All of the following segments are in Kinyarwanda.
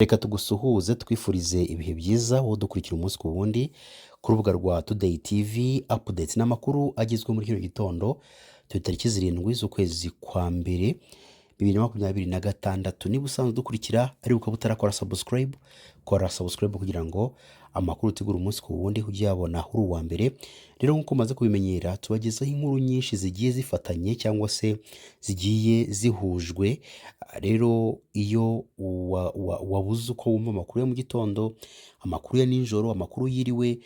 Reka tugusuhuze twifurize ibihe byiza wowe udukurikira umunsi ku wundi ku rubuga rwa Today TV updates n'amakuru agezweho muri kino gitondo, turi tariki 7 z'ukwezi kwa mbere 2026. Niba usanzwe udukurikira ariko ukaba utarakora subscribe, kora subscribe kugira ngo amakuru utegura umunsi ku wundi ujye uyabona uri uwa mbere. Rero nk'uko umaze kubimenyera, tubagezaho inkuru nyinshi zigiye zifatanye cyangwa se zigiye zihujwe. Rero iyo wabuze uko wumva amakuru ya mu gitondo, amakuru ya nijoro, amakuru yiriwe,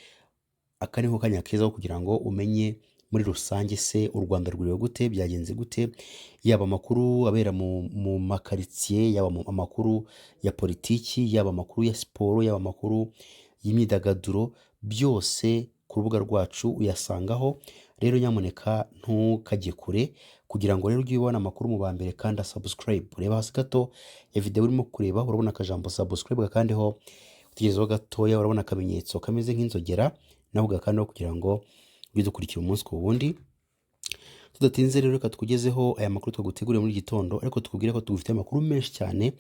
aka niho kanya keza ko kugira ngo umenye muri rusange se u Rwanda rwiriwe gute, byagenze gute, yaba amakuru abera mu makaritsiye, yaba amakuru ya politiki, yaba amakuru ya siporo, yaba amakuru y'imyidagaduro, byose ku rubuga rwacu uyasangaho. Rero nyamuneka ntukajye kure, kugira ngo rero ujye ubona amakuru mu ba mbere kandi subscribe. Reba hasi gato ya video urimo kureba, urabona akajambo subscribe, gakandeho. Utegerezeho gatoya, urabona akamenyetso kameze nk'inzogera, naho gakandeho kugira ngo ujye udukurikira umunsi ku wundi. Tudatinze rero, reka tukugezeho aya makuru twaguteguriye muri iki gitondo, ariko tukubwire ko tugufitiye amakuru menshi cyane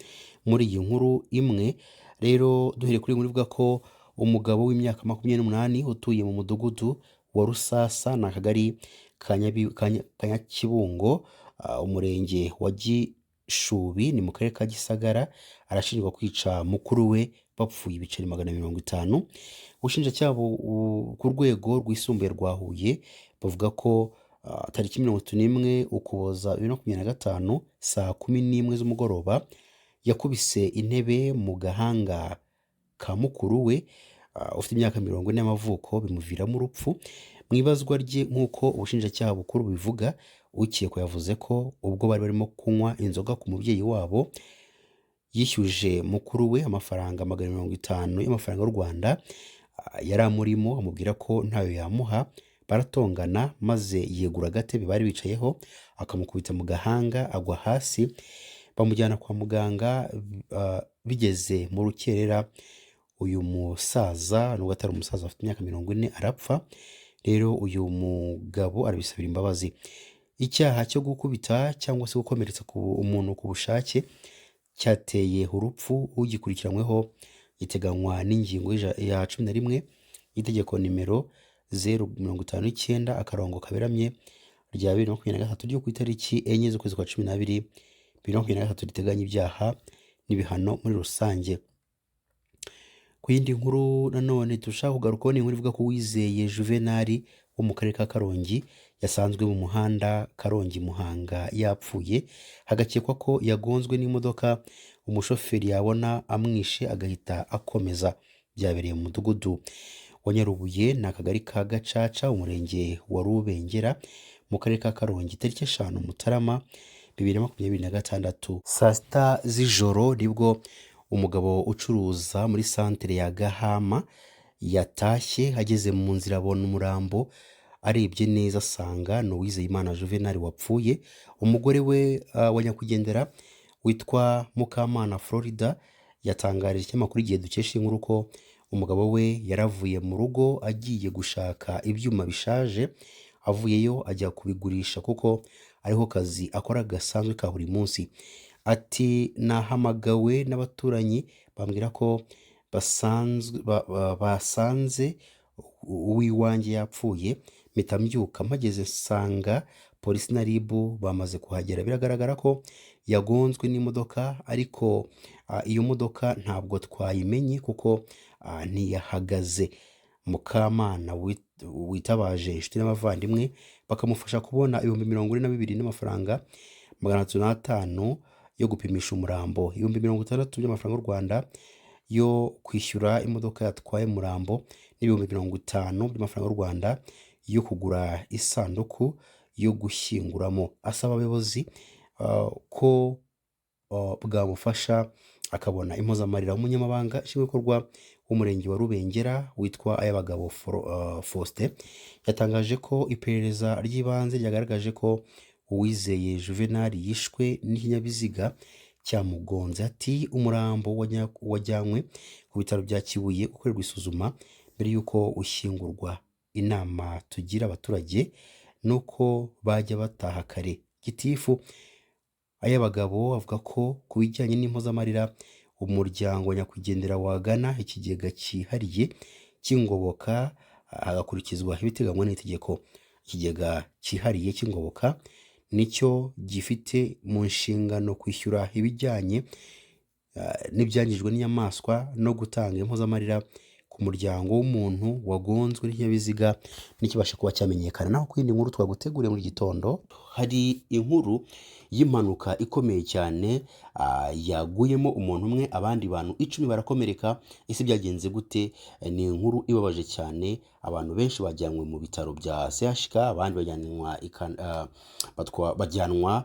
muri iyi nkuru imwe. Rero duhereye kuri iyi nkuru ivuga ko umugabo w'imyaka 28 utuye mu mudugudu wa Rusasa, ni akagari ka Nyakibungo, umurenge wa Gishubi, ni mu karere ka Gisagara, arashinjwa kwica mukuru we bapfuye ibiceri 150. Ubushinjacyaha ku rwego rwisumbuye rwa Huye bavuga ko tariki 31 Ukuboza 2025 saa 11 z'umugoroba yakubise intebe mu gahanga ka mukuru we ufite imyaka 40 y'amavuko, bimuviramo urupfu. Mu ibazwa rye, nk'uko ubushinjacyaha bukuru bubivuga, ukekwa yavuze ko ubwo bari barimo kunywa inzoga ku mubyeyi wabo, yishyuje mukuru we amafaranga 150 y'amafaranga y'u Rwanda yari amurimo, amubwira ko ntayo yamuha, baratongana maze yegura agatebe bari bicayeho akamukubita mu gahanga agwa hasi, bamujyana kwa muganga. Bigeze mu rukerera uyu musaza, nubwo atari umusaza, afite imyaka 40, arapfa. Rero uyu mugabo arabisabira imbabazi. Icyaha cyo gukubita cyangwa se gukomeretsa umuntu ku bushake cyateye urupfu ugikurikiranyweho giteganywa n'ingingo ya 11 y'itegeko nimero 059 akarongo kaberamye rya 2023 ryo ku itariki 4 z'ukwezi kwa 12 2023 riteganya ibyaha n'ibihano muri rusange. Ku yindi nkuru nanone dushaka kugarukaho ni inkuru ivuga ko Uwizeye Juvenal wo mu karere ka Karongi yasanzwe mu muhanda Karongi Muhanga yapfuye, hagakekwa ko yagonzwe n'imodoka, umushoferi yabona amwishe agahita akomeza. Byabereye mu mudugudu wa Nyarubuye, ni akagari ka Gacaca, umurenge wa Rubengera, mu karere ka Karongi, tariki 5 Mutarama 2026 saa 6 z'ijoro nibwo umugabo ucuruza muri santere ya Gahama yatashye, ageze mu nzira abona umurambo, arebye neza asanga ni Uwizeyimana Juvenal wapfuye. Umugore we wa nyakwigendera witwa Mukamana Florida yatangarije ikinyamakuru Igihe dukesha inkuru ko umugabo we yaravuye mu rugo agiye gushaka ibyuma bishaje, avuyeyo ajya kubigurisha kuko ariho kazi akora gasanzwe ka buri munsi. Ati: "Nahamagawe n'abaturanyi bambwira ko basanze uw'iwanjye yapfuye, mpita mbyuka, mpageze nsanga polisi na RIB bamaze kuhagera. Biragaragara ko yagonzwe n'imodoka, ariko iyo modoka ntabwo twayimenye kuko ntiyahagaze." Mukamana witabaje inshuti n'abavandimwe bakamufasha kubona 42,305 n'amafaranga yo gupimisha umurambo, 60,000 by'amafaranga y'u Rwanda yo kwishyura imodoka yatwaye umurambo n'50,000 by'amafaranga y'u Rwanda yo kugura isanduku yo gushyinguramo. Asaba abayobozi ko bwamufasha akabona impozamarira. Umunyamabanga nshingwabikorwa w'umurenge wa Rubengera witwa Ayabagabo Faustin yatangaje ko iperereza ry'ibanze ryagaragaje ko Uwizeye Juvenal yishwe n'ikinyabiziga cyamugonze. Ati: "Umurambo wajyanywe ku bitaro bya Kibuye gukorerwa isuzuma mbere y'uko ushyingurwa. Inama tugira abaturage ni uko bajya bataha kare." Gitifu Ayabagabo avuga ko ku bijyanye n'impozamarira Umuryango wa nyakwigendera wagana ikigega cyihariye cy'ingoboka, hagakurikizwa ibiteganywa n'itegeko. Ikigega cyihariye cy'ingoboka nicyo gifite mu nshingano kwishyura ibijyanye n'ibyangijwe n'inyamaswa no gutanga impozamarira ku muryango w'umuntu wagonzwe n'ikinyabiziga ntikibashe kuba cyamenyekana. Naho ku yindi nkuru twaguteguriye muri gitondo, hari inkuru y'impanuka ikomeye cyane yaguyemo umuntu umwe, abandi bantu 10 barakomereka. Ese byagenze gute? Ni inkuru ibabaje cyane. Abantu benshi bajyanwe mu bitaro bya CHK, abandi bajyanwa bajyanwa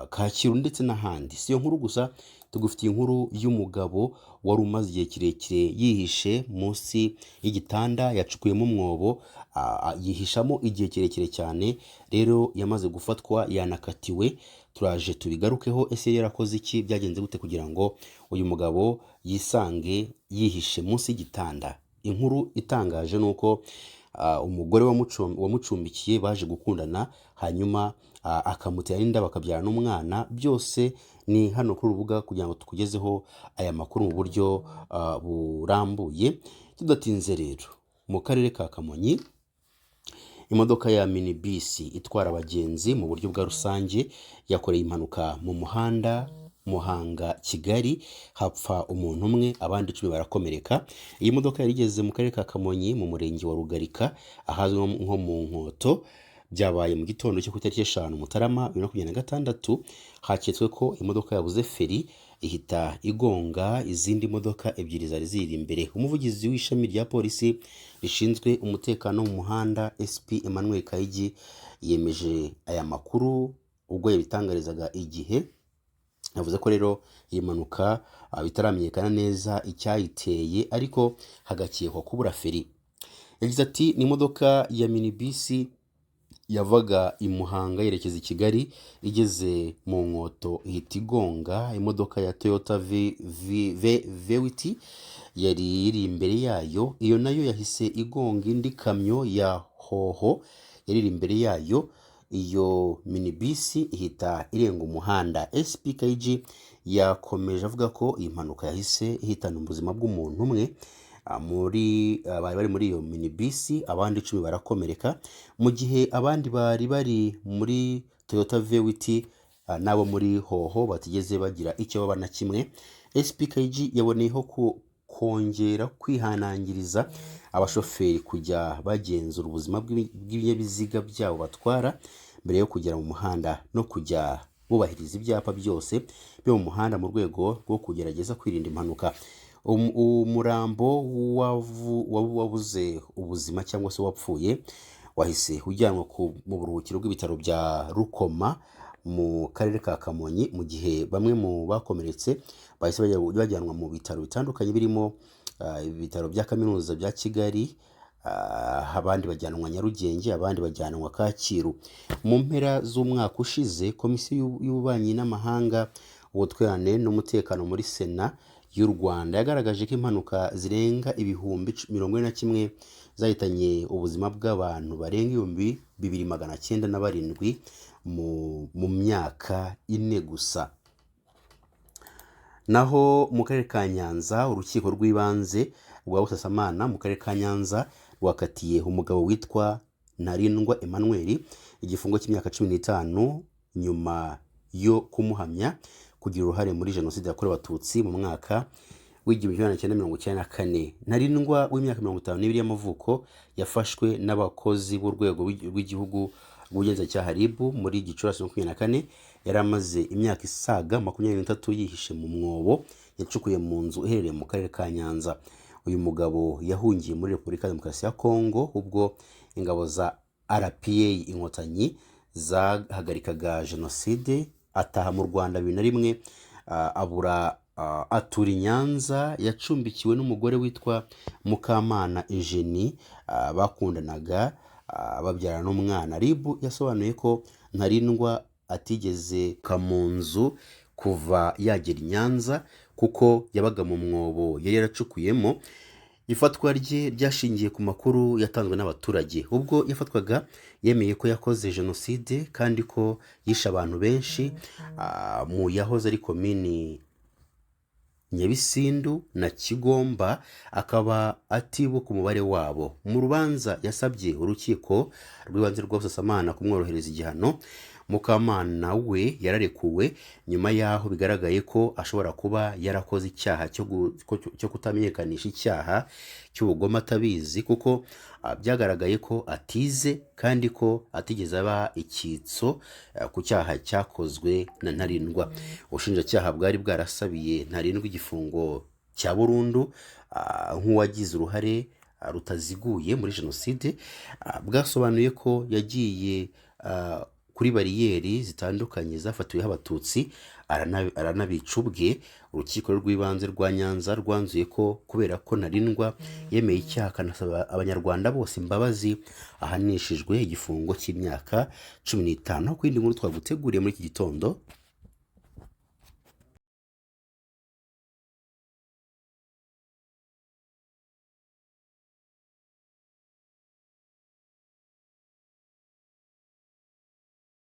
Kacyiru ndetse n'ahandi. Si iyo nkuru gusa, tugufitiye inkuru y'umugabo wari umaze igihe kirekire yihishe munsi y'igitanda, yacukuyemo umwobo, yihishamo igihe kirekire cyane. Rero yamaze gufatwa, yanakatiwe. Turaje tubigarukeho. Ese yarakoze iki? Byagenze gute kugira ngo uyu mugabo yisange yihishe munsi y'igitanda? Inkuru itangaje ni uko umugore wamucumbikiye baje gukundana, hanyuma akamutera inda bakabyara n'umwana. Byose ni hano kuri urubuga kugira ngo tukugezeho aya makuru mu buryo burambuye. Tudatinze rero, mu karere ka Kamonyi, imodoka ya minibisi itwara abagenzi mu buryo bwa rusange yakoreye impanuka mu muhanda Muhanga Kigali, hapfa umuntu umwe, abandi 10 barakomereka. Iyi modoka yari igeze mu karere ka Kamonyi mu murenge wa Rugarika ahazwi nko mu Nkoto. Byabaye mu gitondo cyo ku itariki 5 Mutarama 2026. Haketswe ko imodoka yabuze feri ihita igonga izindi modoka ebyiri zari ziri imbere. Umuvugizi w'ishami rya polisi rishinzwe umutekano mu muhanda, SP Emmanuel Kayigi, yemeje aya makuru ubwo yabitangarizaga Igihe. Yavuze ko rero iyi mpanuka bitaramenyekana neza icyayiteye, ariko hagakekwa kubura feri. Yagize ati: "Ni imodoka ya minibisi yavaga i Muhanga yerekeza i Kigali, igeze mu Nkoto ihita igonga imodoka ya Toyota Vewiti yari iri imbere yayo. Iyo nayo yahise igonga indi kamyo ya Hoho yari iri imbere yayo, iyo minibisi ihita irenga umuhanda." SP Kayigi yakomeje avuga ko iyi mpanuka yahise ihitana ubuzima bw'umuntu umwe muri bari bari muri iyo minibisi, abandi 10 barakomereka, mu gihe abandi bari bari muri Toyota Vewiti n'abo muri Hoho batigeze bagira icyo baba na kimwe. SP Kayigi yaboneyeho kongera kwihanangiriza abashoferi kujya bagenzura ubuzima bw'ibinyabiziga byabo batwara mbere yo kugera mu muhanda, no kujya bubahiriza ibyapa byose byo mu muhanda mu rwego rwo kugerageza kwirinda impanuka. Umurambo wabuze ubuzima cyangwa se wapfuye wahise ujyanwa mu buruhukiro bw'ibitaro bya Rukoma mu karere ka Kamonyi, mu gihe bamwe mu bakomeretse bahise bajyanwa mu bitaro bitandukanye birimo ibitaro bya kaminuza bya Kigali, abandi bajyanwa Nyarugenge, abandi bajyanwa Kacyiru. Mu mpera z'umwaka ushize, Komisiyo y'Ububanyi n'Amahanga, Ubutwererane n'Umutekano muri Sena y'u Rwanda yagaragaje ko impanuka zirenga 41,000 zahitanye ubuzima bw'abantu barenga 2907 mu myaka 4 gusa. Naho mu karere ka Nyanza, urukiko rw'ibanze rwa Busasamana mu karere ka Nyanza rwakatiye umugabo witwa Ntarindwa Emmanuel igifungo cy'imyaka 15 nyuma yo kumuhamya kugira uruhare muri jenoside yakorewe Abatutsi mu mwaka w'1994. Ntarindwa w'imyaka 52 y'amavuko yafashwe n'abakozi b'urwego rw'igihugu rw'ubugenzacyaha RIB muri Gicurasi 24. Yari amaze imyaka isaga 23 yihishe mu mwobo yacukuye mu nzu iherereye mu karere ka Nyanza. Uyu mugabo yahungiye muri Repubulika ya Demokarasi ya Kongo ubwo ingabo za RPA Inkotanyi zahagarikaga jenoside, ataha mu Rwanda 2001, abura atura i Nyanza. Yacumbikiwe n'umugore witwa Mukamana Eugenie, bakundanaga, babyarana n'umwana. RIB yasobanuye ko Ntarindwa atigeze mu nzu kuva yagera i Nyanza kuko yabaga mu mwobo yari yaracukuyemo. Ifatwa rye ryashingiye ku makuru yatanzwe n'abaturage. Ubwo yafatwaga yemeye ko yakoze jenoside kandi ko yishe abantu benshi mu yahoze ari komini Nyabisindu na Kigomba, akaba atibuka umubare wabo. Mu rubanza yasabye urukiko rw'ibanze rwa Busasamana kumworohereza igihano. Mukamana we yararekuwe nyuma y'aho bigaragaye ko ashobora kuba yarakoze icyaha cyo kutamenyekanisha icyaha cy'ubugome atabizi, kuko byagaragaye ko atize kandi ko atigeze aba icyitso ku cyaha cyakozwe na Ntarindwa. Ubushinjacyaha bwari bwarasabiye Ntarindwa igifungo cya burundu nk'uwagize uruhare rutaziguye muri jenoside. Bwasobanuye ko yagiye kuri bariyeri zitandukanye zafatiweho Abatutsi aranabica ubwe. Urukiko rw'ibanze rwa Nyanza rwanzuye ko kubera ko Ntarindwa yemeye icyaha akanasaba Abanyarwanda bose imbabazi, ahanishijwe igifungo cy'imyaka 15. Ku yindi nkuru twaguteguriye muri iki gitondo.